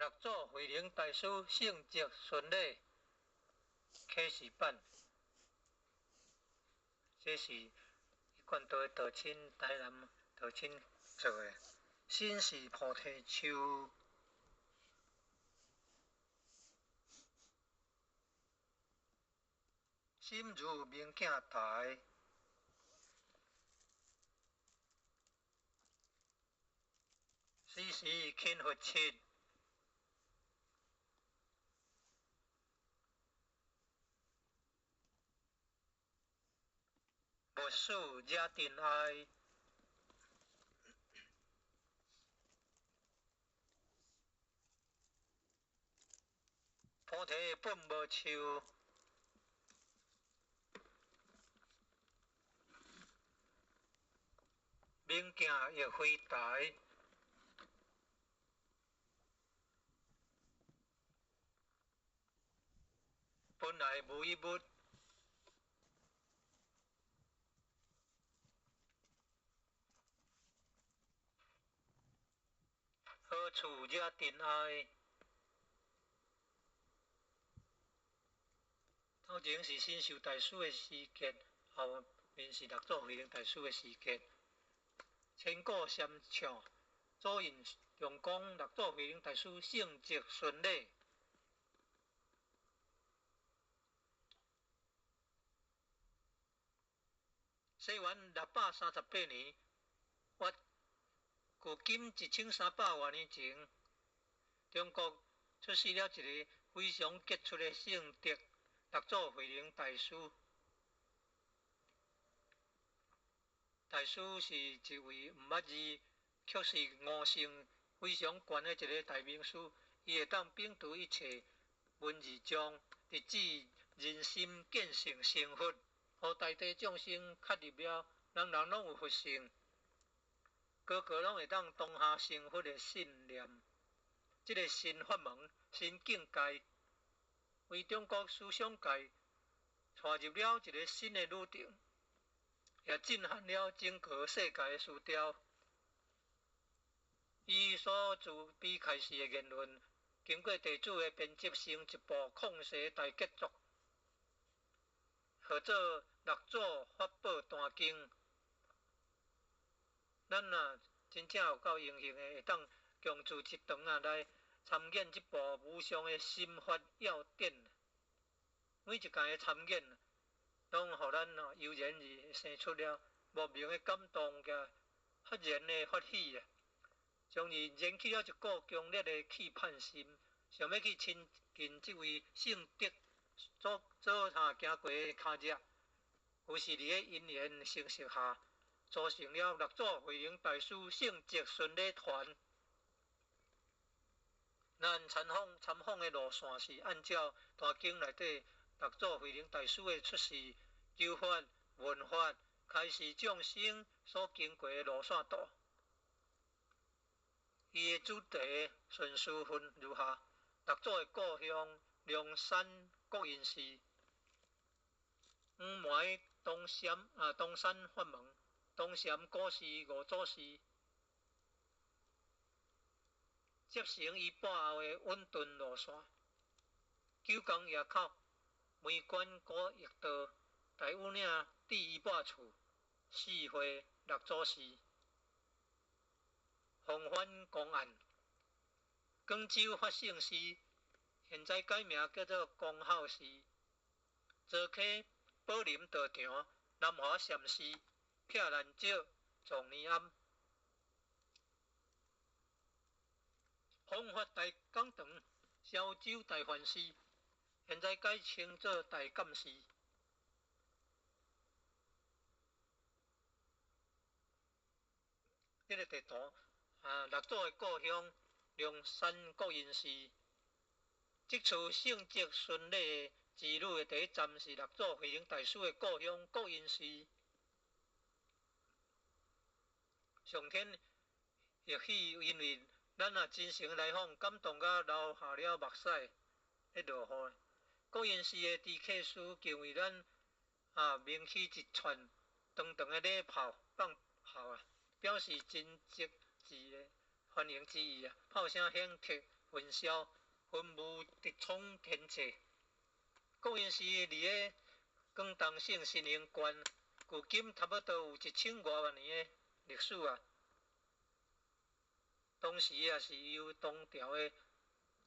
六祖慧能大師聖跡巡禮啟示版，這是一貫道的道親台南道親做的。身是菩提樹，心如明鏡台，時時勤拂拭。勿使惹塵埃。菩提本無樹，明鏡亦非台。本來無一物。何處惹塵埃？頭前是神秀大師的詩偈，後面是六祖慧能大師的詩偈。千古禪唱，祖印重講六祖慧能大師聖跡巡禮。西元638年，約距今1300外年前，中國出世了一個非常傑出的聖哲——六祖慧能大師。大師是一位毋捌字，卻是悟性非常懸的一个大明師。伊會當摒除一切文字障，直指人心見性成佛，予大地眾生確立了人人攏有佛性，個個攏會當當下成佛的信念。這个新法門、新境界，為中國思想界帶入了一个新的旅程，也震撼了整個世界的思潮。伊所慈悲開示的言論，經過弟子的編輯成一部曠世大傑作，號做《六祖法寶壇經》。咱若真正有夠榮幸的，會當共聚一堂啊，來參演這部無上的心法要典。每一屆的參演，攏予咱哦油然而生出了莫名的感動佮發然的歡喜啊！從而燃起了一股強烈的期盼心，想欲去親近這位聖德所所行過的跤跡。於是佇个因緣成熟下，組成了六祖慧能大師聖跡巡禮團。咱參訪參訪的路線是按照壇經內底六祖慧能大師的出世、求法、聞法、開示眾生所經過的路線圖。伊的主題順序分如下：六祖的故鄉龍山國印寺、黃梅東山啊東山法門、東禪古寺五祖寺，接成伊跋後的穩頓路線，九江驛口、梅關古驛道、大禹嶺智伊跋厝、四會六祖寺、防範公案、廣州法性寺，現在改名叫做光孝寺、濁溪寶林道場、南華禪寺、避難石狀元庵、弘法大講堂、潮州大梵寺，現在改稱做大感寺。這个地圖啊，六祖的故鄉龍山國印寺，這次聖跡巡禮之旅的第一站是六祖慧能大師的故鄉國印寺。上天或許因為咱啊真誠來訪，感動甲流下了目屎，咧落雨。國印寺的知客師更為咱啊鳴起一串長長的禮炮放炮啊，表示真誠摯的歡迎之意啊！炮聲響徹，焚燒，雲霧直衝天際。國音寺佇咧廣東省新興縣，距今差不多有一千外萬年的歷史啊。當時啊，是由唐朝的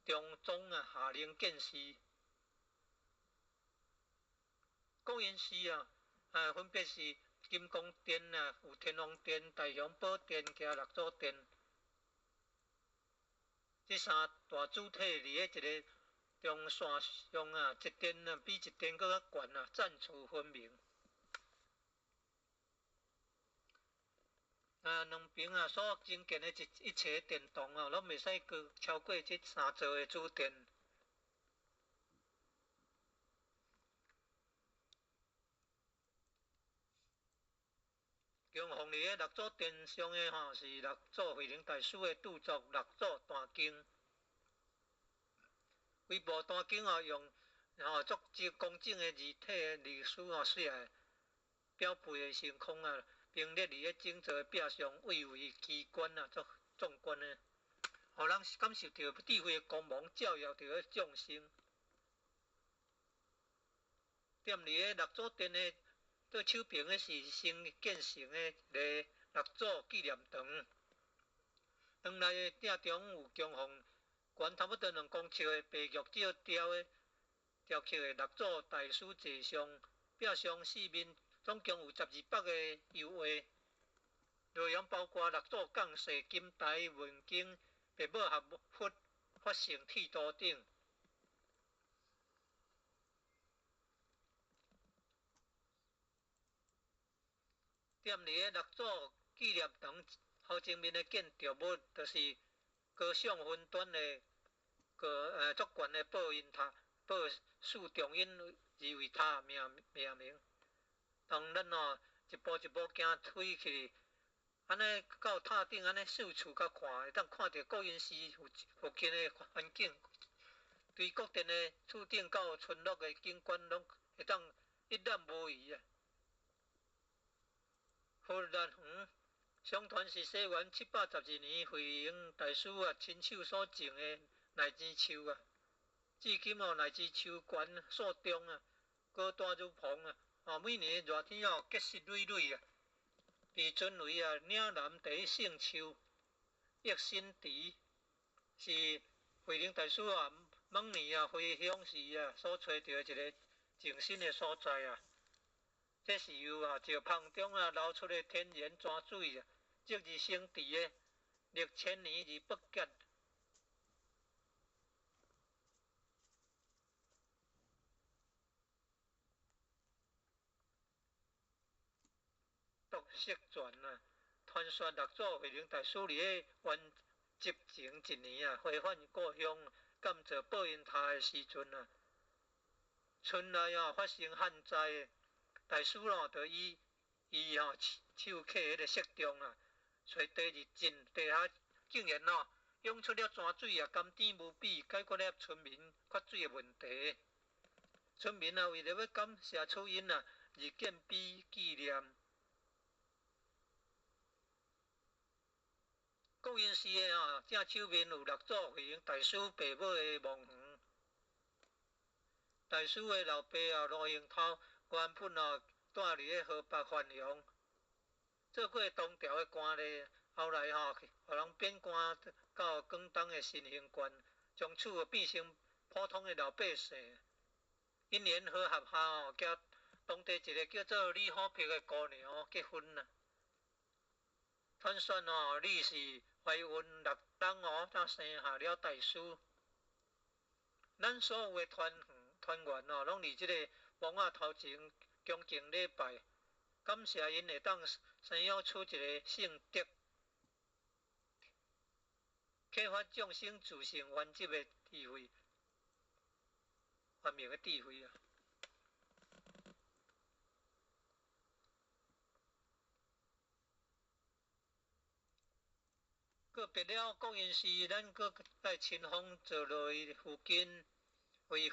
中宗啊下令建寺。國音寺啊，分別是金剛殿啊，有天王殿、大雄寶殿佮六祖殿。這三大主體佇咧一个中線上啊，一殿啊比一殿閣較懸啊，層次分明。啊，兩邊啊所興建的一切殿堂啊，攏袂使過超過這三座的主殿。供奉佇咧六祖殿上的吼，是六祖慧能大師的著作《六祖壇經》。規部壇經哦，用吼足之工整的字體字書吼寫的，表背的星空啊，並列佇咧整座的壁上，蔚為奇觀啊，足壯觀的，予人感受著智慧的光芒照耀著眾生。踮佇咧六祖殿的左手邊的是新建成的一个六祖紀念堂，堂內的正中有供奉懸差不多2公尺的白玉石雕的雕刻的六祖大師坐像，壁上四面總共有12幅的油畫，內容包括六祖降世、金台問經、白母合佛、法性剃度等。踮佇咧六祖紀念堂頭前面的建築物，就是高尚雲端的高足懸的報音塔，報四重音而為塔命名。當咱哦一步一步行推去，按呢到塔頂按呢四處佮看，會當看著國音寺附近的環境，對國殿的厝頂到村落的景觀，攏會當一覽無遺啊！荷蘭園，相傳是西元712年慧能大師啊親手所種的荔枝樹啊，至今哦荔枝樹懸數重啊，高大如棚啊，哦每年熱天哦結實累累啊，被尊為啊嶺南第一聖樹，益心池是慧能大師啊往年啊回鄉時啊所揣著的一个靜心的所在啊。這是由啊石縫中啊流出的天然泉水啊，積而成池的，歷千年而不竭。獨色泉啊，傳說六祖慧能大師佇咧圓寂前一年啊，回返故鄉，建造報應塔的時陣啊，村內啊發生旱災。大師咯，就以伊吼手刻彼个石像啊，揣地入進地下，竟然吼湧出了泉水啊，甘甜無比，解決了村民缺水的問題。村民啊，為著欲感謝此恩啊，而建碑紀念。國音寺的吼正手面有六祖慧能大師爸母的墓園。大師的老爸啊，盧永濤。原本哦，住佇咧河北范陽，做過唐朝的官吏，後來吼，予人貶官到廣東的新興縣，從此變成普通的老百姓。因緣和合下吼，佮當地一個叫做李好碧的姑娘結婚啦。傳說吼，李氏懷孕六冬哦，才生下了大師。咱所有的團團員哦，攏佇這个墓仔頭前恭敬禮拜，感謝𪜶會當生養出一個聖德，啟發眾生自性圓寂的智慧，發明的智慧啊！告別了國音寺，咱閣愛親風坐落去附近，為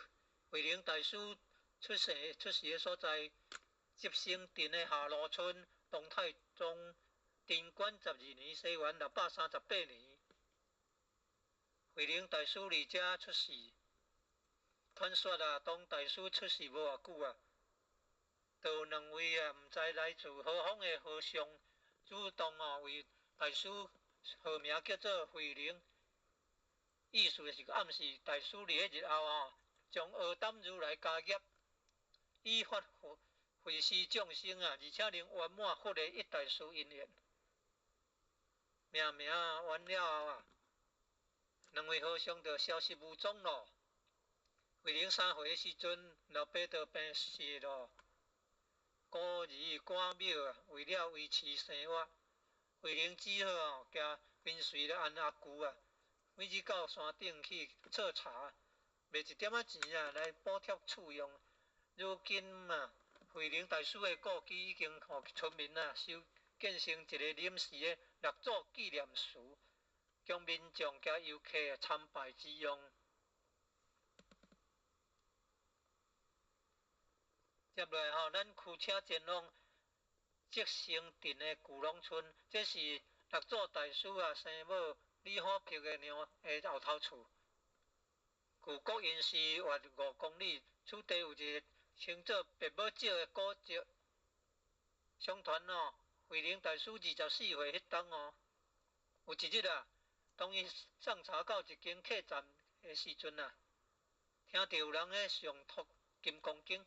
慧能大師出世出世的所在，集成鎮的下路村，唐太宗貞觀12年，西元638年。慧能大師佇遮出世。傳說啊，當大師出世無偌久啊，就有兩位啊，毋知來自何方的和尚，主動哦為大師號名叫做慧能，意思是暗示大師佇彼日後哦，將阿澹如來家業，以法惠施眾生啊，而且能圓滿佛的一大事因緣。命名完了後啊，兩位和尚就消失無蹤咯。慧能3歲的時陣，老爸就病逝咯。孤兒寡母啊，為了維持生活，慧能只好哦，跟隨了𪜶阿舅啊，每日到山頂去採茶，賣一點仔錢啊，來補貼厝用。如今啊，慧能大師的故居已經予村民啊修建成一個臨時的六祖紀念祠，供民眾佮遊客參拜之用。接落來吼，咱驅車前往積生鎮的舊龍村，這是六祖大師啊生母李好碧的娘的後頭厝。距國音寺約5公里，此地有一個稱做白母石的古迹。相傳哦，慧能大師24歲彼冬哦，有一日啊，當伊送茶到一間客棧的時陣啊，聽著有人咧誦讀《金剛經》。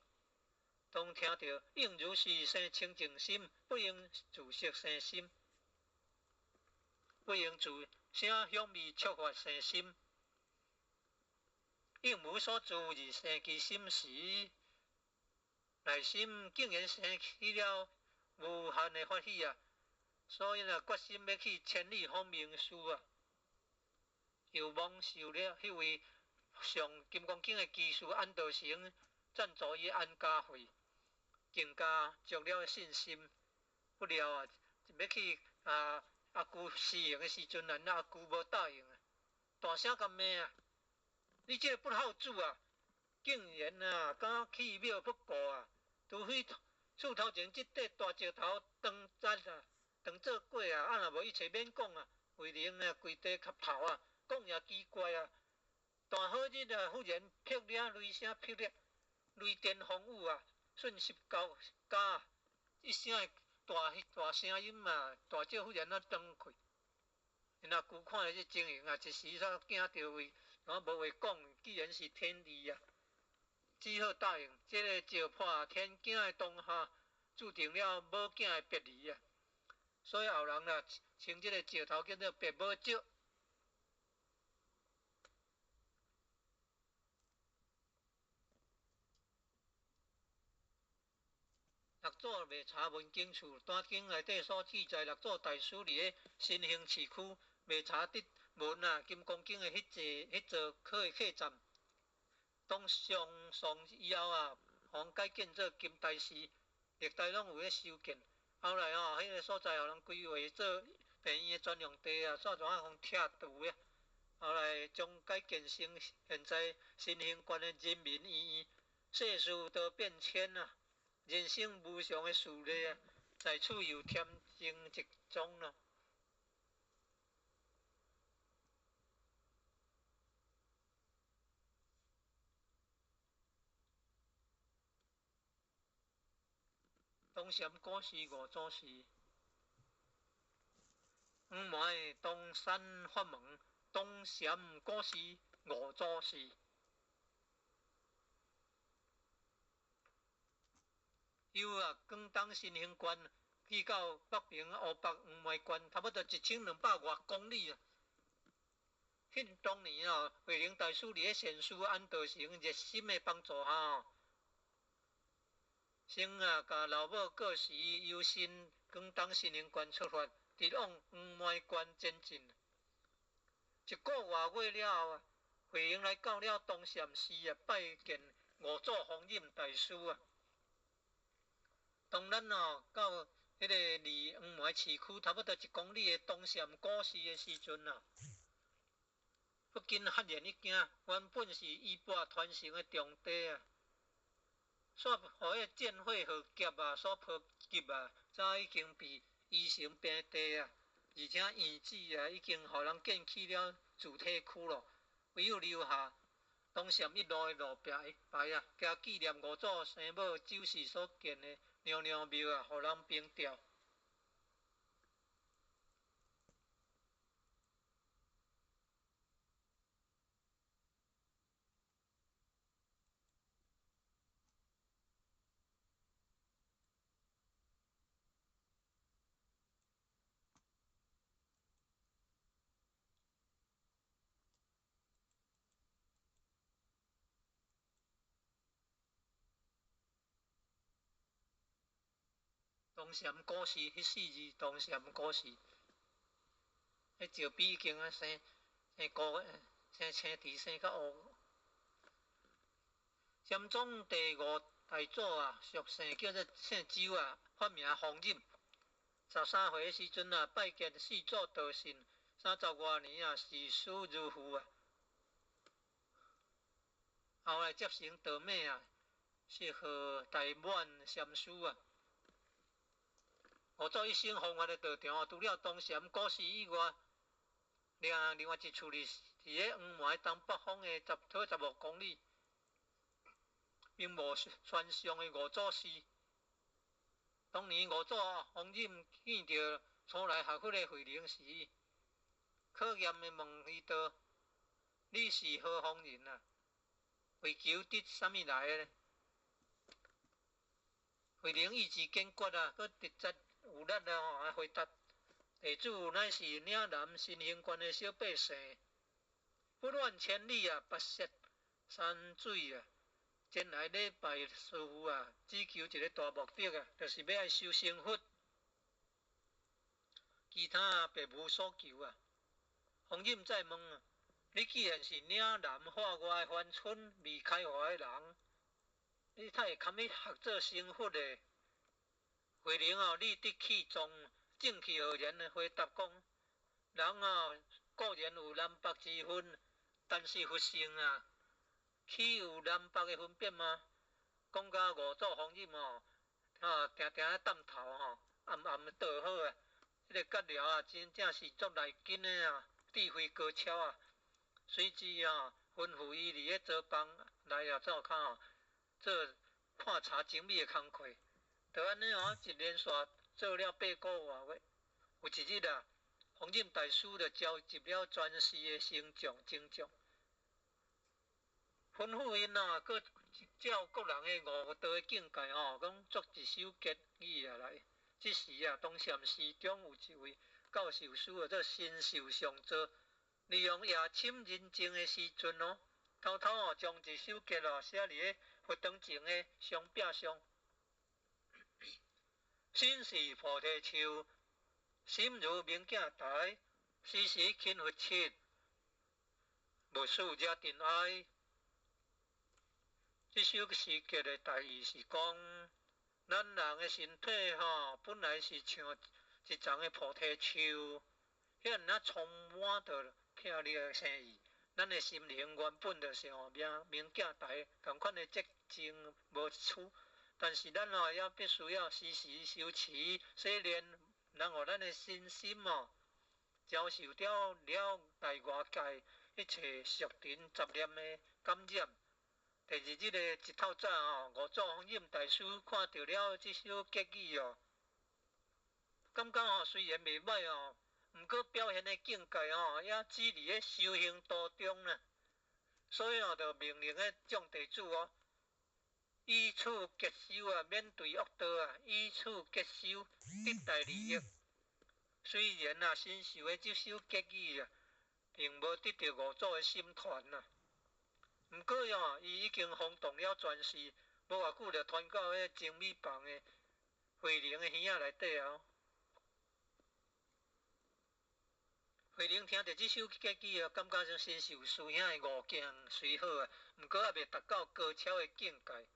當聽著應如是生清淨心，不應自色生心，不應自聲響味觸法生心，應無所住而生其心時，內心竟然生起了無限的歡喜啊！所以啊，決心欲去千里訪名師啊，又望受了彼位誦《金剛經》的居士安道成贊助伊安家費，更加足了信心。不料啊，欲去啊阿舅施行的時陣啊，阿舅無答應啊，大聲共罵啊！你這個不孝子啊，竟然啊敢棄廟不顧啊！除非厝頭前這塊大石頭當節啊，當做過啊，啊若無一切免講啊，慧能啊跪地磕頭啊，講也奇怪啊！大好日啊，忽然霹靂雷聲霹靂，雷電風雨啊，瞬息交加，一聲大大聲音啊，大石忽然啊斷開。𪜶阿舅看著這情形啊，一時煞驚著位，我無話講，既然是天意啊，只好答應。這个石破天驚的當下，注定了母囝的別離啊。所以後人啊，稱這个石頭叫做白母石。六祖賣茶文景厝，單經內底所記載，六祖大師佇咧新興市區賣茶佇聞啊《金剛經》的彼座客棧，當上喪以後啊，予人改建做金台寺，歷代攏有咧修建。後來吼，彼个所在予人規劃做病院的專用地啊，煞怎啊予拆除啊？後來將改建成現在新興縣的人民醫院，世事多變遷啊！人生無常的事例啊，在此又添增一樁咯。東禪古寺五祖寺，黃梅東山法門，東禪古寺五祖寺。由啊，廣東新興縣去到北平湖北黃梅縣，差不多1200外公里啊。彼當年哦，慧能大師佇咧善師安道成熱心的幫助下哦，先啊，共老母過世，由新廣東新興縣出發，直往黃梅縣前進。一個外月了後啊，慧能來到了東禪寺啊，拜見五祖弘忍大師啊。當咱哦到彼个離黃梅市區差不多1公里的東禪古寺的時陣啊，不禁赫然一驚，原本是衣缽傳承的重地啊，煞予彼个戰火浩劫啊所波及啊，早已經被夷成平地啊，而且院子啊已經予人建起了住宅區咯。唯有留下东禅一路的路壁一牌啊，加纪念五祖生母周氏所建的娘娘庙啊，予人凭吊。东禅古寺，彼四字东禅古寺，彼石壁已经啊生生古生青苔生甲乌。禅宗第五大祖啊，俗姓叫做姓周啊，法名弘忍。13岁的时阵啊，拜见四祖道信，30外年啊，视师如父啊。后来接承道脉啊，是号大满禅师啊。五祖一生弘法的道场，除了东禅古寺以外，另外一处伫咧黄梅东北方的10、15公里，名无山上的五祖寺。当年五祖弘忍见著初来学佛的慧能时，考验的问伊道：你是何方人啊？为求得啥物来的呢？慧能意志坚决啊，阁直接有力啊！吼，来回答：弟子乃是岭南新兴县的小百姓，不远千里啊，跋涉山水啊，前来礼拜师父啊，只求一个大目的啊，就是欲爱修成佛，其他别无所求啊。弘忍再问啊：你既然是岭南化外番村未开化的人，你哪会堪去学做成佛的？慧能哦，理直气壮、正气浩然的回答讲：人哦，固然有南北之分，但是佛性啊，岂有南北的分别吗？讲甲五祖弘忍哦，定定咧点头吼，暗暗的道好啊。这个结了啊，真正是足来劲的啊，智慧高超啊。随之啊，吩咐伊伫咧灶房内啊，灶跤吼，做判查整理的工课。就按呢哦，一连续做了8个外月。有一日啊，弘忍大师就召集了全寺的僧众、僧众，吩咐𪜶啊，阁照各人的悟道的境界吼，讲作一首偈语啊来。这时啊，东禅寺中有一位教授师啊，做神秀上座，利用夜深人静的时阵哦，偷偷哦将一首偈哦写伫咧佛堂前的墙壁上。身是菩提树，心如明镜台，时时勤佛七，无使惹尘埃。这首诗偈的大意是讲，咱人的身体吼，本来是像一丛的菩提树，遐尔仔充满著漂亮的生意。咱的心灵原本就是吼明镜台仝款的洁净无疵。但是咱吼也必须要时时修持洗练，然后咱的身心哦，遭受了内外界一切俗尘杂念的感染。第二日的一透早吼，五祖弘忍大师看著了这首偈语哦，感觉吼虽然袂䆀哦，毋过表现的境界吼，也只伫咧修行途中啦。所以哦，就命令彼众弟子哦，以此结修啊，免坠恶道啊，以此结修得大利益。虽然啊，新受的这首偈语啊，并无得到五祖的心传啊，毋过哦，伊已经轰动了全寺，无偌久就传到彼精米房的慧能的耳仔内底啊。慧能听著这首偈语啊，感觉像新受师兄的悟境虽好啊，毋过犹未达到高超的境界。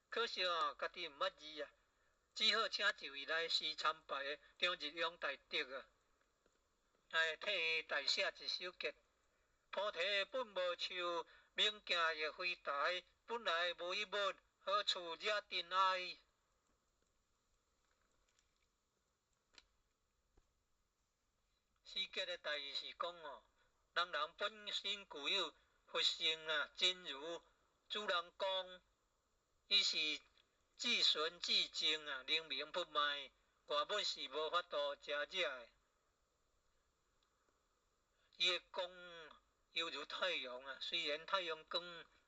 可惜哦，家己毋捌字啊，只好请一位来师参拜的张日勇大德啊，来替伊代写一首偈。菩提本无树，明镜亦非台，本来无一物，何处惹尘埃？诗偈的大意是讲哦，人人本身具有佛性啊，真如主人公，伊是至純至淨啊，靈明不昧，外物是無法度遮惹的。伊的光猶如太陽啊，雖然太陽光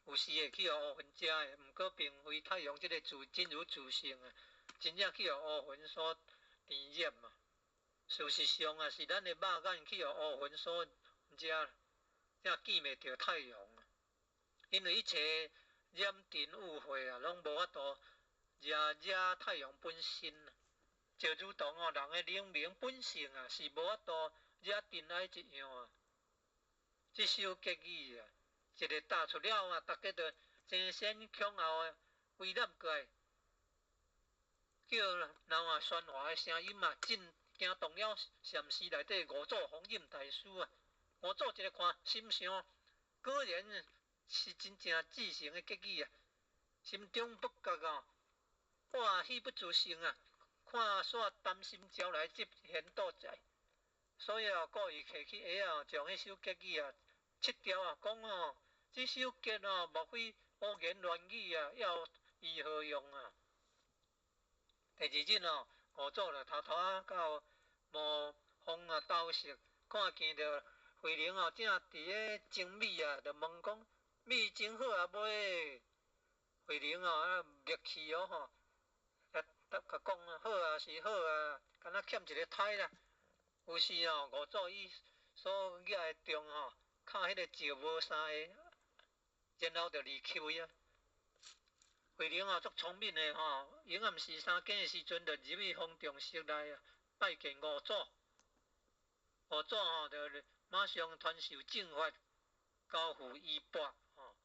有時會去予烏雲遮的，毋過並非太陽這個自真如自性啊，真正去予烏雲所沾染啊。事實上啊，是咱的肉眼去予烏雲所遮，才見袂著太陽啊。因為一切染塵污穢啊，攏無法度惹惹太陽本身啊。就如同哦，人的靈明本性啊，是無法度惹塵埃一樣啊。這首結語啊，一个答出了啊，大家就爭先恐後的圍攏過來，叫鬧啊喧譁的聲音啊，震驚動了禪寺內底五祖弘忍大師啊。五祖一个看，心想，果然是真正至誠的結語啊，心中不覺啊，哇，喜不自勝啊，看煞擔心招來這賢道在，所以啊，故意提起鞋啊，將彼首結語啊，切掉啊，講哦，這首結哦，莫非胡言亂語啊，要伊何用啊？第二日哦，五祖就偷偷仔到磨坊啊兜踅，看見著慧能哦，正佇咧蒸米啊，就問講米蒸好啊未？慧能哦，啊熱氣哦吼，啊甲講啊好啊是好啊，敢若欠一个胎啦。有時哦，五祖伊所舉的杖吼，敲彼个石無三下，然後就離去啊。慧能哦，足聰明的吼，永暗時三更的時陣，就入去方丈室內啊，拜見五祖。五祖吼，就馬上傳授正法，交付衣缽吼。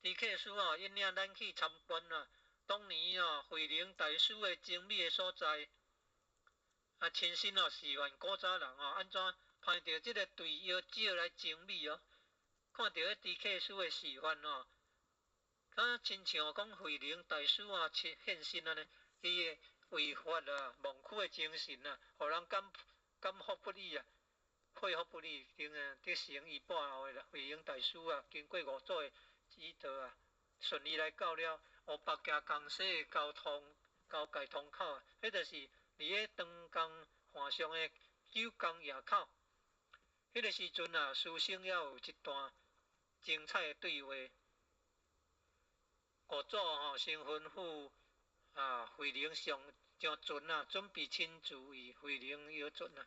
知客師哦，引領咱去參觀啊，當年哦，慧能大師的精美的所在，啊，親身哦示範古早人哦，按怎攀著這个對藥石來蒸米哦。看著彼知客師的示範哦，敢親像講慧能大師啊，現身按呢，伊的為法啊，忘軀的精神啊，予人感服不已啊，佩服不已。定啊，得成衣缽後的慧能大師啊，經過五祖的指導啊，順利來到了烏白行江西的交通交界通口啊，彼就是佇咧長江岸上的九江垭口。彼个時陣啊，師生猶有一段精彩的對話。五祖吼先吩咐啊，慧能上上船啊，準備親自為慧能搖船啊。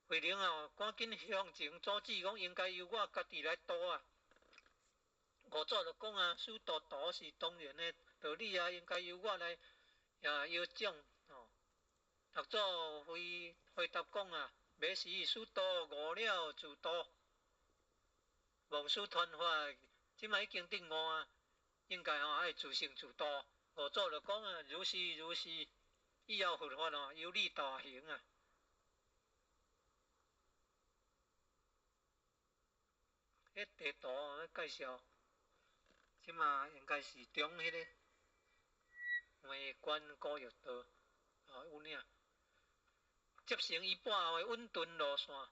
慧能哦，趕緊向前阻止，講應該由我家己來渡啊。五祖就講啊，師徒渡是當然的道理啊，應該由我來啊搖槳吼。六祖回回答講啊，袂時師徒悟了自渡，望師傳法，這擺已經頓悟啊，應該吼愛自成自渡。五祖就講啊，如是如是，以後佛法哦，由你導行啊。彼地圖咧介紹，這馬應該是中彼个梅關古驛道哦，有影。接成衣缽後的穩頓路線，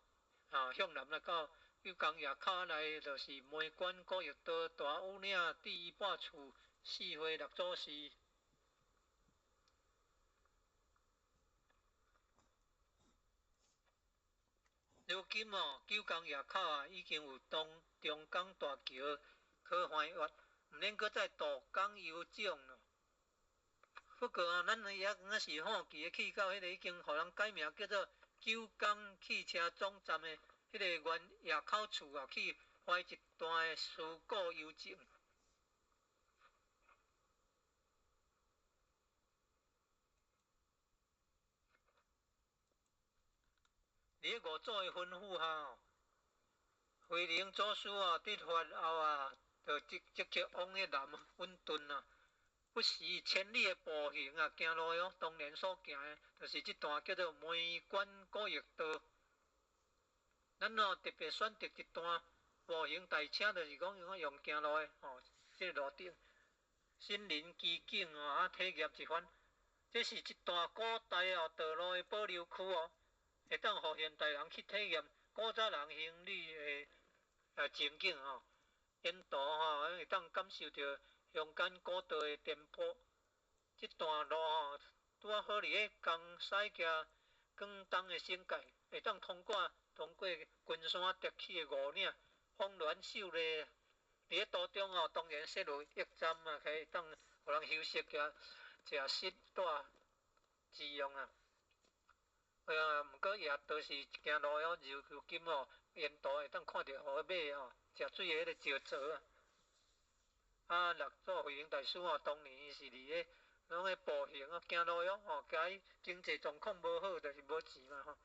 啊，向南來到九江垭口來，就是梅關古驛道大武嶺至衣缽厝四會六祖寺。如今哦，九江垭口啊，已經有東長江大橋可翻越，毋免閣再渡江遊槳咯。不過啊，咱也敢若是好奇的去到彼个已經予人改名叫做九江汽車總站的彼个原垭口處啊，去翻一段的思古幽情。佇咧五祖的吩咐下哦，慧能祖師哦，得法後啊，就即即刻往彼南穩頓啊，不時千里的步行啊，行路哦，當年所行的，就是這段叫做梅關古驛道。咱哦特別選擇一段步行大車，就是講用用行路的吼，這個路頂，身臨其境哦，啊體驗一番。這是一段古代哦道路的保留區哦。會當予現代人去體驗古早人行旅的情景吼。沿途吼，會當感受著鄉間古道的顛簸。這段路吼，拄仔好佇咧江西佮廣東的省界，會當通過群山疊起的五嶺，峰巒秀麗。佇咧途中吼，當然設有驛站啊，可以當予人休息佮食食住之用啊。啊，毋過也都是行路哦，如今哦，沿途會當看著河馬吼，食水的彼个石槽啊。啊，六祖慧能大師吼，當年是佇咧攏咧步行啊，行路喲吼，驚伊經濟狀況無好，就是無錢嘛吼。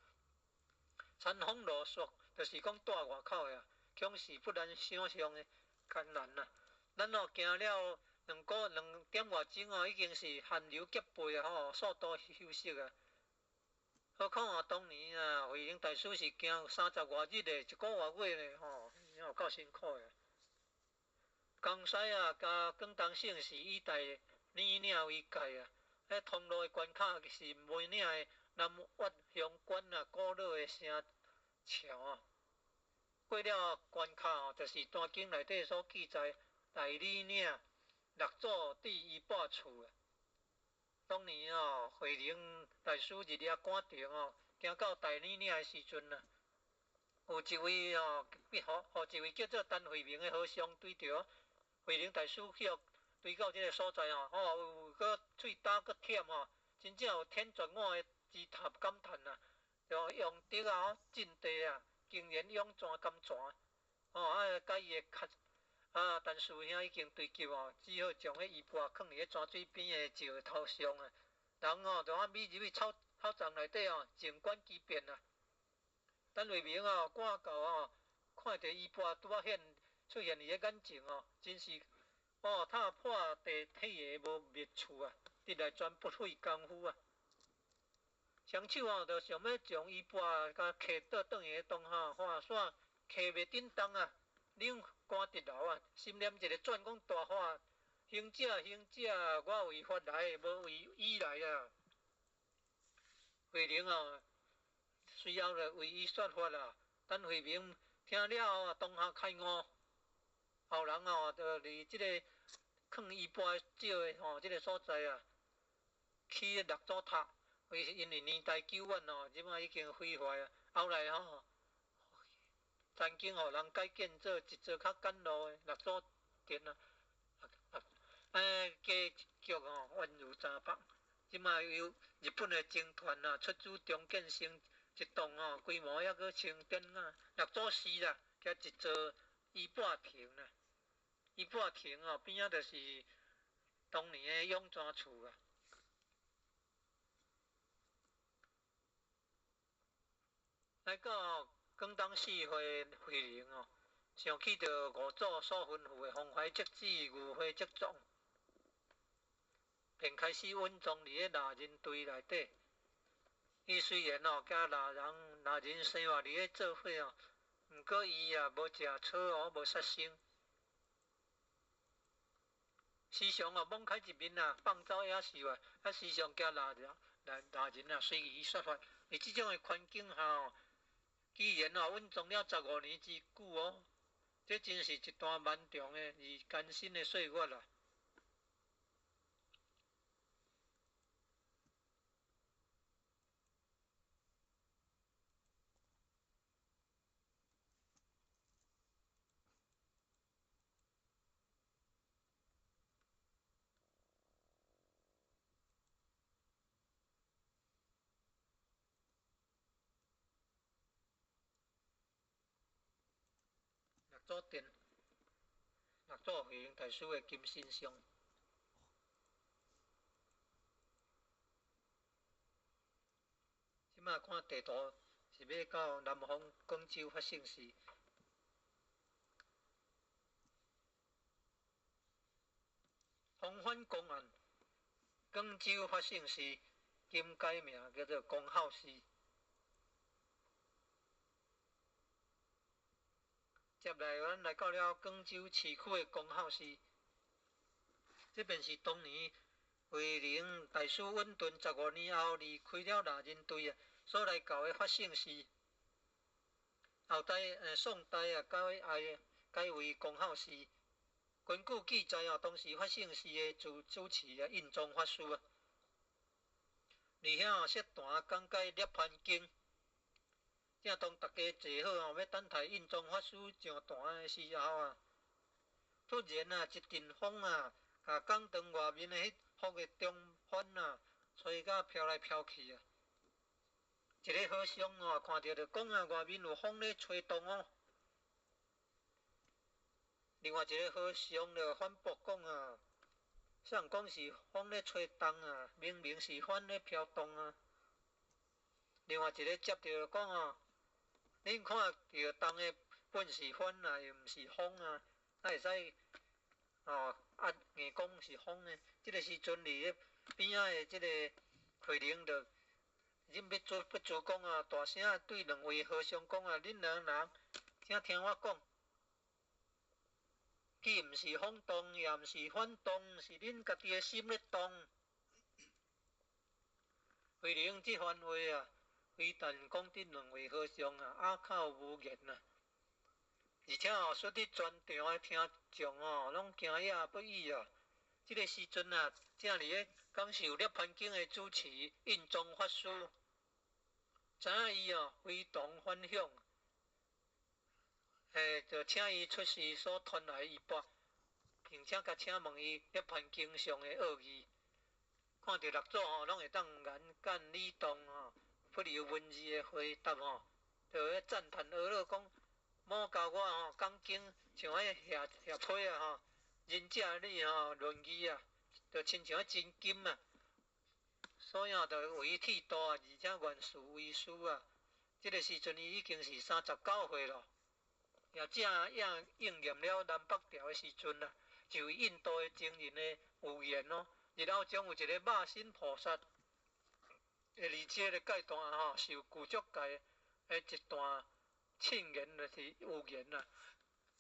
餐風露宿，就是講蹛外口的啊，恐是不難想像的艱難啊。咱哦行了兩點外鐘哦，已經是汗流浹背啊吼，數度休息啊。何況啊，當年啊，慧能大師是行30外日的，一個外月呢吼，有夠辛苦的。江西啊，佮廣東省是以大嶺嶺為界啊。彼通路的關卡是梅嶺的南越鄉關啊，古老的城橋啊。過了關卡哦，就是《丹經》內底所記載大庾嶺六祖智衣缽厝啊。當年哦，慧能大師日夜趕程哦，行到大庾嶺的時陣啊，有一位哦，予一位叫做陳慧明的和尚對著慧能大師去予追到這个所在吼，哦，有閣喙焦閣忝吼，真正有天絕我的之塔感嘆啊！就用德啊，進地啊，竟然湧泉甘泉，哦，啊，佮伊的較啊，陳師兄已經追急哦，只好將彼衣缽囥佇咧泉水邊的石頭上啊。人哦，就按覕入去草叢內底哦，靜觀其變啊。陳慧明哦，趕到哦，看著衣缽拄仔現出現佇咧眼前哦，真是哦，踏破地鐵的無覓處啊，得來全不費工夫啊。雙手哦，就想欲將衣缽共揢倒轉去當下，看煞揢袂振動啊，冷汗直流啊，心念一个轉講大話：行者行者，我為法來，無為語來啊。慧能哦，隨後就為伊說法啦。陳慧明聽了後啊，當下開悟。後人哦，就佇這个囥衣缽石的吼，這个所在啊，起六祖塔。因為年代久遠哦，這擺已經毀壞啊。後來吼，曾經予人改建做一座較簡陋的六祖殿啊。格局吼宛如雜房。這擺由日本的僧團啊出資重建成一棟吼，規模猶閣穿典啊。六祖寺啦，加一座衣缽亭啦。衣缽亭哦，邊仔就是當年的湧泉厝啊。來到廣東四會慧能哦，想起著五祖所吩咐的方懷則止，牛會則藏，便開始隱藏佇咧獵人隊內底。伊雖然哦，佮獵人生活佇咧做伙哦，毋過伊也無食草哦，無殺生。時常哦，網開一面啊，放走野獸啊，啊時常驚獵人啊，隨意說法。佇這種的環境下哦，居然哦隱藏了15年之久哦，這真是一段漫長的而艱辛的歲月啊！六祖殿，六祖慧能大師的金身像。這擺看地圖是欲到南方廣州法性寺。方反公案，廣州法性寺今改名叫做光孝寺。接來，阮來到了廣州市區的光孝寺，這便是當年慧能大師隱遁15年後離開了獵人隊啊，所來到的法性寺。後代宋代啊，改改为光孝寺。根据记载哦，当时法性寺的主持啊，印宗法师啊，伫遐哦设坛讲解涅槃经。正当大家坐好哦，欲等待印宗法师上坛的时候啊，突然啊，一阵风啊，共讲堂外面的彼幅的中幡啊，吹甲飘来飘去啊。一个和尚哦，看著就讲啊，外面有风咧吹动哦。另外一个和尚就反驳讲啊，啥人讲是风咧吹动啊？明明是幡咧飘动啊。另外一个接著讲啊，恁看著动的本是幡啊，又毋是风啊，哪会使哦啊硬讲是风呢？这个时阵伫咧边仔的这个慧能就忍欲做不做讲啊，大声对两位和尚讲啊，恁两人请听我讲，既毋是风动，也毋是幡动，是恁家己的心咧动。慧能这番话啊，非但讲得两位和尚啊哑口无言啊，而且哦，说伫全场的听众哦，拢惊讶不已啊。这个时阵啊，正伫咧讲授涅槃经的主持印宗法师，知影伊哦非同凡响，就请伊出示所传来的衣钵，并且共请问伊涅槃经上的奥义。看著六祖吼，拢会当言简理动吼，不留文字的回答吼，就咧赞叹阿乐讲：莫教我吼讲经，像彼下下批啊吼，仁者你吼论义啊，就亲像彼真金啊。所以吼，就为伊剃度啊，而且愿事为师啊。这个时阵，伊已经是39岁咯，也正应验了南北朝的时阵啊，就印度的僧人的预言哦。日后将有一个肉身菩萨，会伫这个阶段吼，受具足戒的一段庆言，就是预言啦。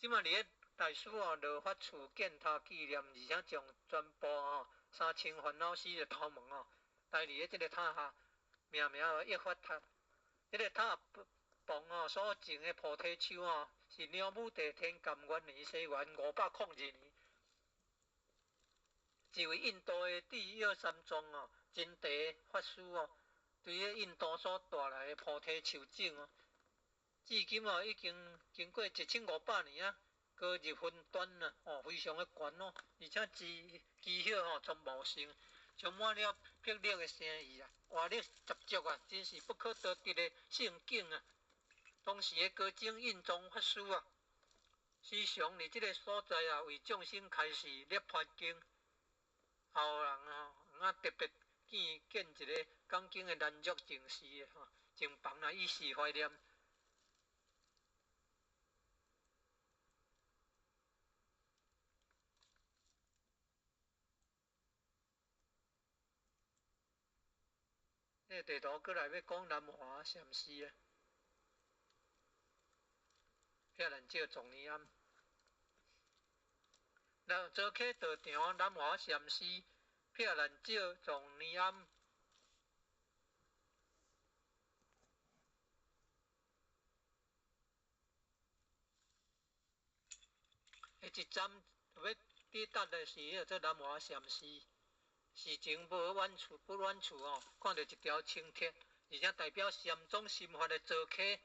这马伫咧大师哦，落发处建塔纪念，而且将全部吼3000烦恼丝的头毛哦，待伫咧这个塔下，命名为一发塔。这个塔旁哦所种的菩提树哦，是梁武帝天监元年，西元502年。一位印度的智药三藏哦，真谛法师哦，对咧印度所带来的菩提树种哦，至今哦已经经过1500年啊，阁入云端啊，哦，非常的悬哦，而且枝枝叶吼充茂盛，充满了碧绿的生意啊，活力十足啊，真是不可多得的胜景啊！当时的高僧印宗法师啊，时常伫这个所在啊，为众生开示涅槃经。后人吼，啊特别建建一个讲经的兰若净寺吼，净房啊，以示怀念。这个地图阁来欲讲南华禅寺啊，遐难少庄严庵。那早起道场南华禅寺，撇难少庄严庵。彼一站欲抵达的是彼个做南华禅寺，事前无远处不远处哦，看著一条青铁，而且代表禅宗心法的早溪。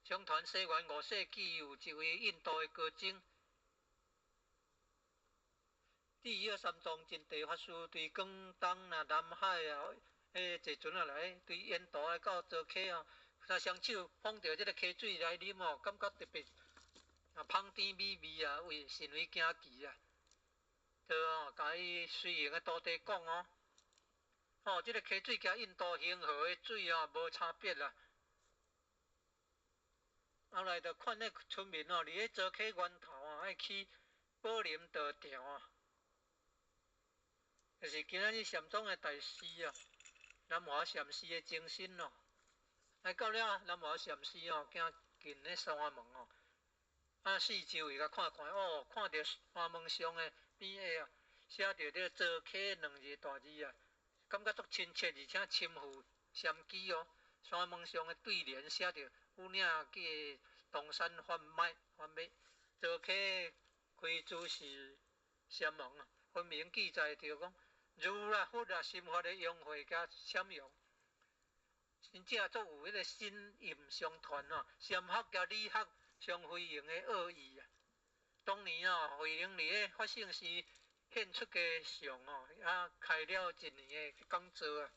相传西元5世纪有一位印度的高僧，智药三藏真谛法师对广东啊、南海啊，彼坐船啊来，对沿途来到早溪哦，他双手捧著这个溪水来啉哦，感觉特别啊芳甜美味啊，为甚为惊奇啊！就哦，共伊随行的徒弟讲哦，哦，这个溪水佮印度恒河的水哦无差别啦。后来就劝彼村民哦，伫咧早溪源头啊，爱起宝林道场啊，就是今仔日禅宗的大师啊，南华禅寺的精神哦。来到了南华禅寺哦，行进彼山门哦，啊四周围共看看哦，看著山门上的边仔啊，写著这早溪两字大字啊，感觉足亲切，而且深富禅机哦。山门上的对联写著有领记东山法脉法脉，灶溪开主是禅门啊，分明记载著讲，如来佛啊心法的融会佮闪耀，真正足有彼个心印相传哦，禅学佮理学相辉映的奥义啊。當年哦，慧能佇咧法性寺獻出家相哦，啊開了一年的講座啊，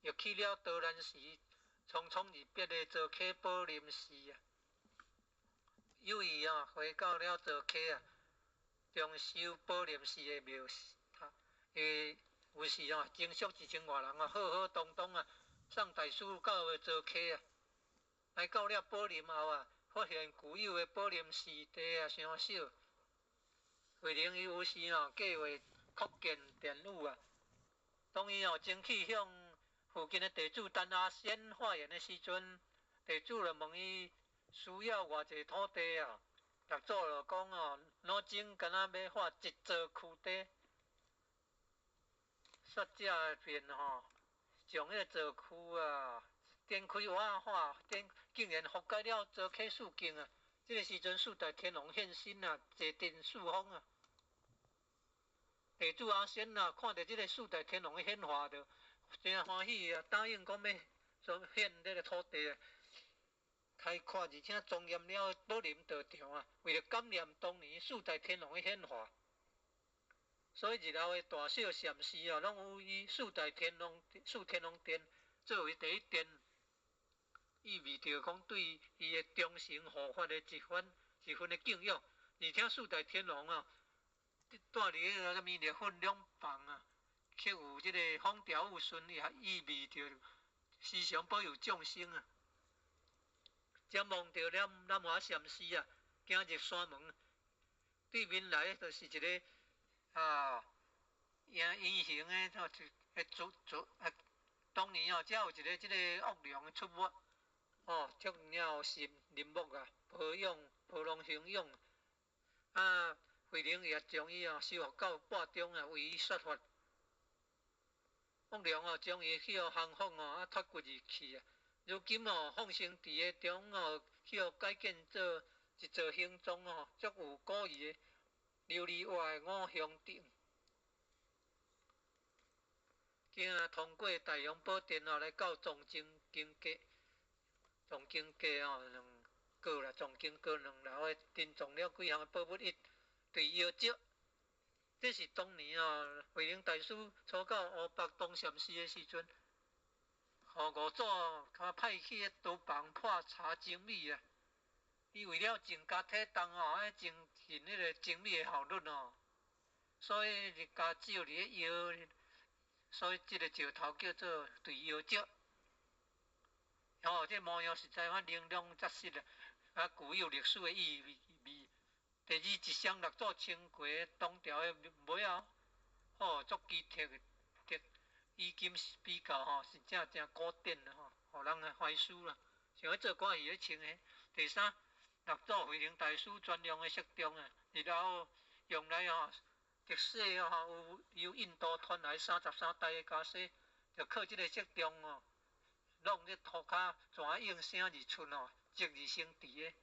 又去了道蘭寺，匆匆而別的灶溪寶林寺啊。有意哦，回到了灶溪啊，重修寶林寺的廟塔，有時哦，徵集1000外人啊，浩浩蕩蕩啊，送大師到灶溪啊，來到了寶林後啊，發現舊有的寶林寺地啊，傷少。慧能伊有時哦，計劃擴建殿宇啊。當伊哦前去向附近的地主陳阿仙化緣的時陣，地主就問伊需要偌濟土地啊？六祖就講哦，腦筋敢若欲化一座區地。說者便吼，將彼个灶區啊，展開瓦化，展竟然覆蓋了灶溪四境啊！這个時陣四大天王現身啊，坐鎮四方啊。地主阿仙啊，看著這个四大天王的顯化，就真歡喜啊，答應講欲獻這个土地啊。開闊而且莊嚴了寶林道場啊，為了感念當年四大天王的顯化，所以日後的大小禪寺啊，攏有以四大天王、四天王殿作為第一殿，意味著講對伊的忠誠護法的一番一份的敬仰。而且四大天王啊，住佇彼个啥物蜜粉兩房啊，卻有這個風調雨順，也意味著時常保佑眾生啊。展望著了南華禪寺啊，行入山門，對面來就是一個啊，圓形的，一組組啊，當年哦，遮有一個這個惡龍出沒，哦，足了心林木啊，保養保龍興養，啊，慧能也將伊哦收復到缽中啊，為伊說法。惡龍哦，將伊去予降服哦，啊脫骨而去啊。如今哦，放生池的中哦，去予改建做一座形狀哦，足有古意的琉璃瓦的五香殿。今啊，通過大雄寶殿哦，來到藏經經閣，藏經閣哦，兩閣啦，藏經閣兩樓的珍藏了幾項寶物，一對藥石。這是當年哦，慧能大師初到湖北東禪寺的時陣，予五祖較派去刀房破查精米啊！伊為了增加體重哦，愛增進彼個精米的效率哦，所以就加石佇咧搖，所以這個石頭叫做墜搖石。哦，這模樣實在我玲瓏紮實啊，啊，具有歷史的意味。第二，一雙六祖穿過唐朝的襪仔，吼，足奇特的，以今比較吼，是真正古典的吼，予人懷思啦。想欲做歌戲咧穿的。第三，六祖慧能大師專用的色重啊，日後用來吼，特寫吼，有由印度傳來33台的袈裟，就靠這个色重哦，弄咧塗跤怎應聲而出哦，織而成池的。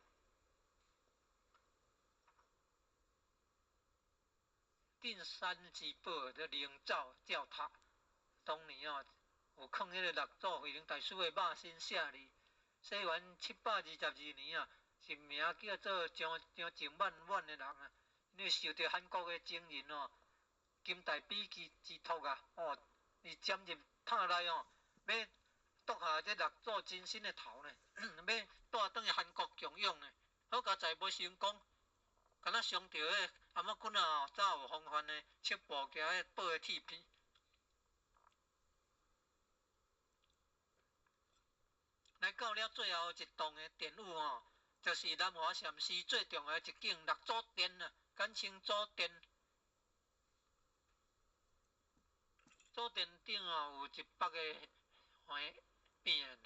鎮山之寶的靈照教塔，當年哦，有囥彼個六祖慧能大師的肉身舍利。西元722年啊，一名叫做張張靜滿滿的人啊，因為受著韓國的僧人哦，金大筆之之託啊，哦，伊潛入塔內哦，欲剁下這六祖真身的頭呢，欲帶轉去韓國供養呢，好佳哉無成功。敢若傷著彼頷頸仔哦，早有防範的七步行彼寶的鐵片。來到了最後一棟的殿宇吼，就是南華禪寺最重要的一景六祖殿啊，簡稱祖殿。祖殿頂哦有一幅的匾哦，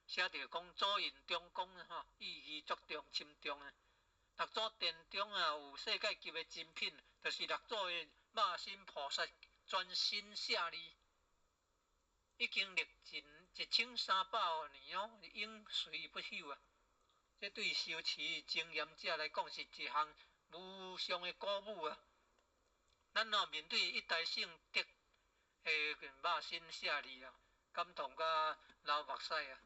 寫著講祖印中公吼，意義足重深重的。六祖殿中啊，有世界級的珍品，就是六祖的肉身菩薩全身舍利，已經歷盡1300年哦，永垂不朽啊！這對修持精嚴者來講是一項無上的鼓舞啊！咱哦面對一代聖德的肉身舍利啊，感動甲流目屎啊！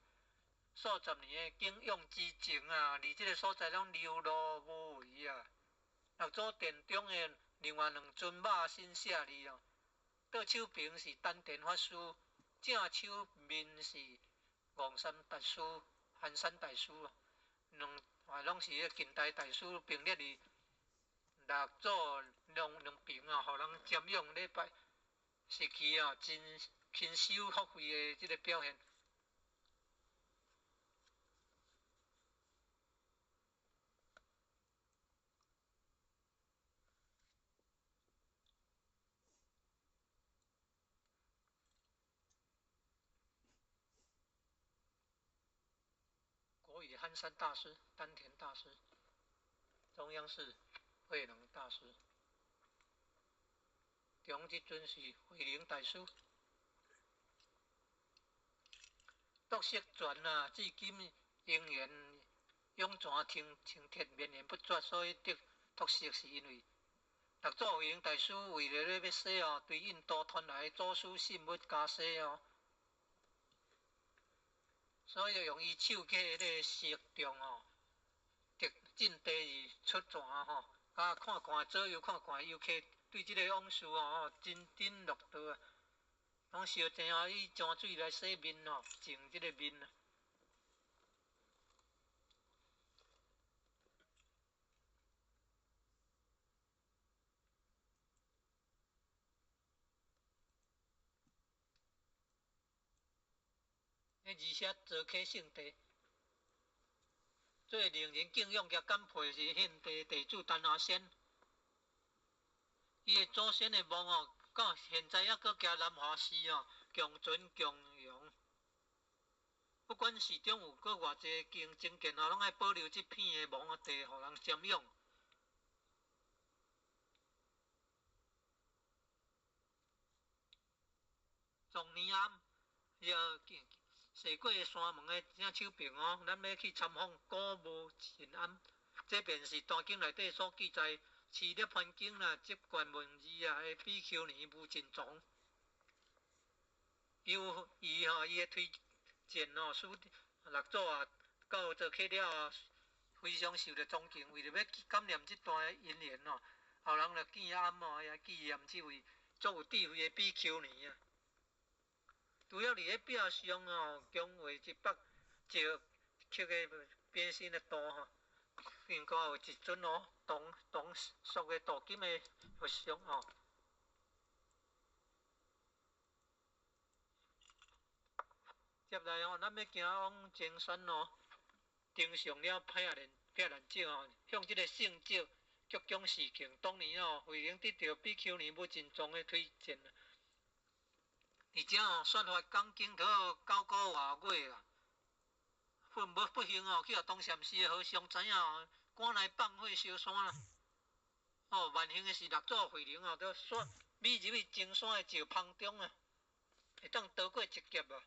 數十年的敬仰之情啊，佇這个所在攏流露無遺啊！六祖殿中的另外兩尊肉身舍利哦，倒手爿是丹田法師，正手面是戇山大師、寒山大師哦，兩啊攏是近代大師並列佇六祖兩兩爿啊，予人瞻仰禮拜，是其啊真勤修福慧的這个表現。國語寒山大師、丹田大師，中央是慧能大師，中這尊是慧能大師。毒色泉啊，至今仍然湧泉清清澈，綿延不絕，所以得毒色是因為六祖慧能大師為了咧欲洗哦，對印度傳來的祖師信物加洗哦。所以用伊手起的彼个石像哦，得進地而出泉吼，啊看看左右看看遊客對這个往事哦，津津樂道啊，攏相爭啊，以泉水來洗面哦，淨這个面啊。而且做客聖地，最令人敬仰佮感佩是現地地主陳阿仙。伊的祖先的墓哦，到現在猶閣徛南華寺哦，共存共榮。不管寺中有閣偌濟間增建哦，攏愛保留這片的墓地，予人瞻仰。藏年庵，伊踅過山門的正手爿哦，咱欲去參訪古無神庵，這便是大經內底所記載《持涅槃經》啦、集卷文字啊的比丘尼無盡藏。由伊吼，伊的推薦哦，使六祖啊到做客了後，非常受著尊敬，為著欲感念這段因緣哦，後人就建庵哦，來紀念這位足有智慧的比丘尼啊。除了佇咧壁上吼，供畫一幅石刻的變身的圖吼，另外有一尊哦，銅銅塑的鍍金的佛像吼。接來哦，咱欲行往前山哦，登上了撇蘭撇蘭石哦，向這個聖跡鞠躬示敬。當年哦，慧能得著比丘尼無盡藏的推薦。而且哦，說法講經到九個外月啊，不無不幸哦，去予東禪寺的和尚知影哦，趕來放火燒山啦。哦，萬幸的是六祖慧能哦，佇山覕入去前山的石縫中啊，會當逃過一劫啊。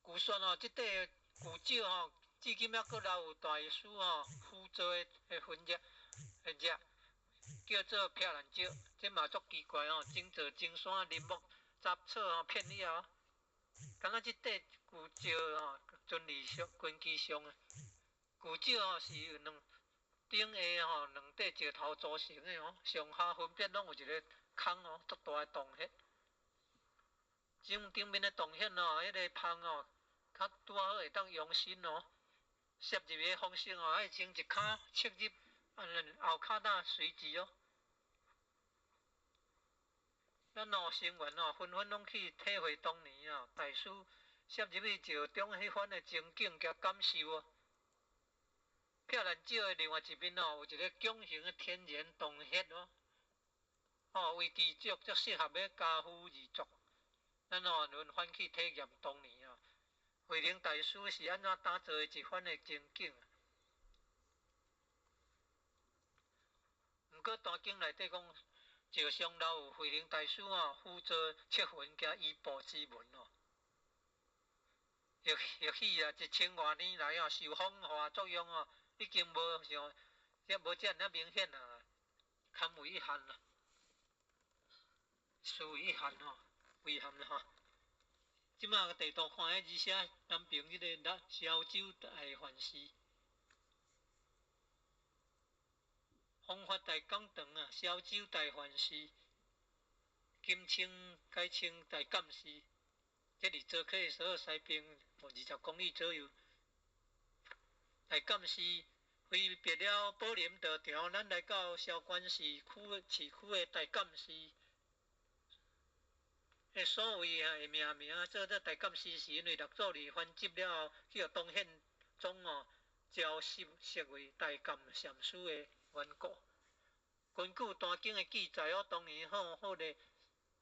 據說哦，這塊舊石吼，至今猶閣留有大師吼輔助的痕跡痕跡。叫做撇蘭石，這嘛足奇怪哦，整座前山林木雜草吼片了，敢若這塊舊石吼，存佇上根基上啊。舊石吼是兩頂下吼兩塊石頭組成的哦，上下分別攏有一个空哦，足大的洞穴。頂頂面的洞穴哦，彼个縫哦，較拄仔好會當容身哦，攝入的方式哦，愛前一跤切入，啊，後跤膽隨之哦。咱哦成員哦，紛紛攏去體會當年哦，大師攝入去石中彼番的情景佮感受哦。撇蘭石的另外一面哦，有一个拱形的天然洞穴哦，哦，位置足足適合欲家夫而作。咱哦輪番去體驗當年哦，慧能大師是按怎打造的一番的情景。毋過大經內底講，石上留有慧能大師哦，輔助敕魂佮衣缽之文哦。或或許啊，一千外年來哦，受風化作用哦，已經無像，這無遮爾明顯啊，堪為遺憾啊，殊為遺憾哦，遺憾啦吼。這馬個地圖看彼字寫南平這个咱蕭州大梵寺，弘法大講堂啊，蕭州大梵寺，今稱改稱大鑑寺。這離做客的所西邊20公里左右。大鑑寺揮別了寶林道場，咱來到蕭關市區市區的大鑑寺。彼所謂啊，的命名做做大鑑寺，是因為六祖佇翻集了後，去予唐憲宗哦召設為大鑑禪師的緣故。根據《壇經》的記載哦，當年吼，彼个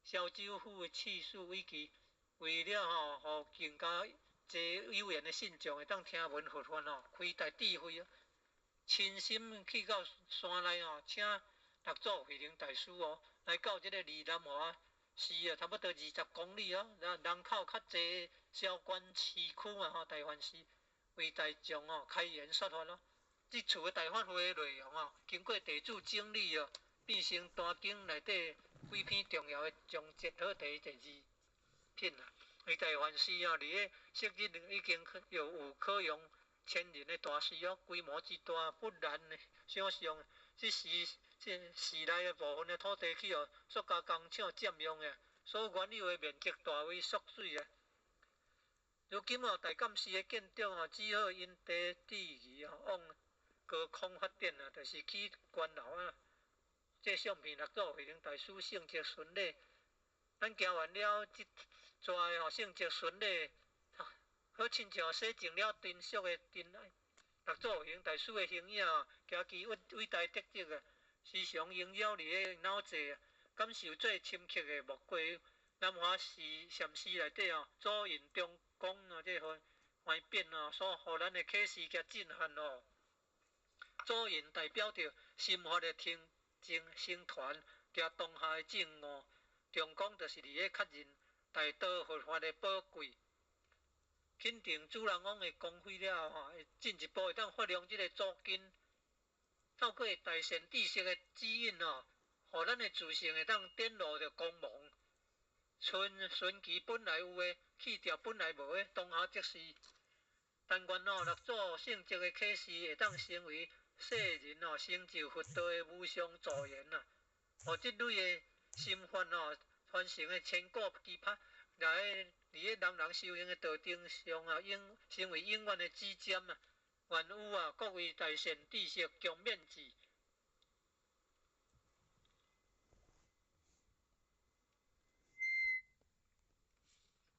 蕭州府的刺史韋奇，為了吼，予更加濟有緣的信眾會當聽聞佛法吼，開大智慧，親身去到山內吼，請六祖慧能大師哦，來到這個離南華寺啊，差不多20公里哦，人口較濟蕭關市區嘛吼，大梵寺為大眾哦開言說法咯。這次的大法會的內容哦，經過地主整理哦，變成《壇經》內底幾篇重要的章節，好第第二品啊。為大梵寺哦，佇咧昔日已經有可容千人的大寺哦，規模之大不難想象。這時這寺內的部分的土地去予塑膠工廠佔用的，所原有的面積大為縮水啊。如今哦，大鑑寺的建築哦，只好因地制宜哦，往高空發展啊，就是起關樓啊。這相片六祖慧能大師聖跡巡禮，咱行完了這逝吼聖跡巡禮，好親像洗淨了塵俗的塵埃。六祖慧能大師的形影哦，行其偉偉大德跡啊，時常縈繞佇咧腦際啊，感受最深刻的莫過於南華寺禪寺內底哦，祖印中光啊，這份幻變哦，所予咱的啟示佮震撼哦。祖印代表著心法的清淨成傳，佮當下的證悟。中光就是佇咧確認大道佛法的寶貴，肯定主人翁的光輝了後，會進一步會當發揚這个祖根，透過大善知識的指引哦，予咱的自性會當展露著光芒。存順其本來有的，去掉本來無的，當下即是。但願哦，六祖聖跡的啟示會當成為世人哦成就佛道的無上助緣啊！予這類的心法哦傳承的千古期盼，來佇咧人人修行的道場上啊，永成為永遠的指針啊！願與啊各位大善知識共勉之。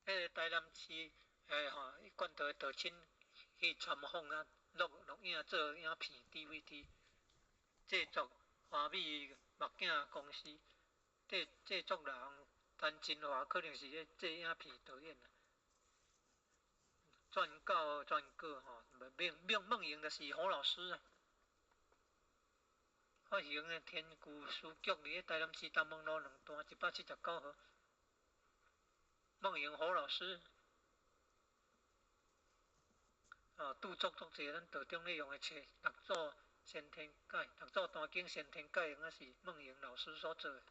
彼个台南市欸吼，伊管道的道親去參訪啊，錄錄影做影片 DVD，製作華美目鏡公司，製製作人陳金華可能是咧製影片導演啊。撰稿撰稿吼，孟孟孟穎就是侯老師啊。發行的天舊書局佇咧台南市東門路兩段179號。孟穎侯老師，啊，著作足濟，咱道中咧用的冊《六祖先天解》《六祖壇經先天解》，應該是孟穎老師所做的。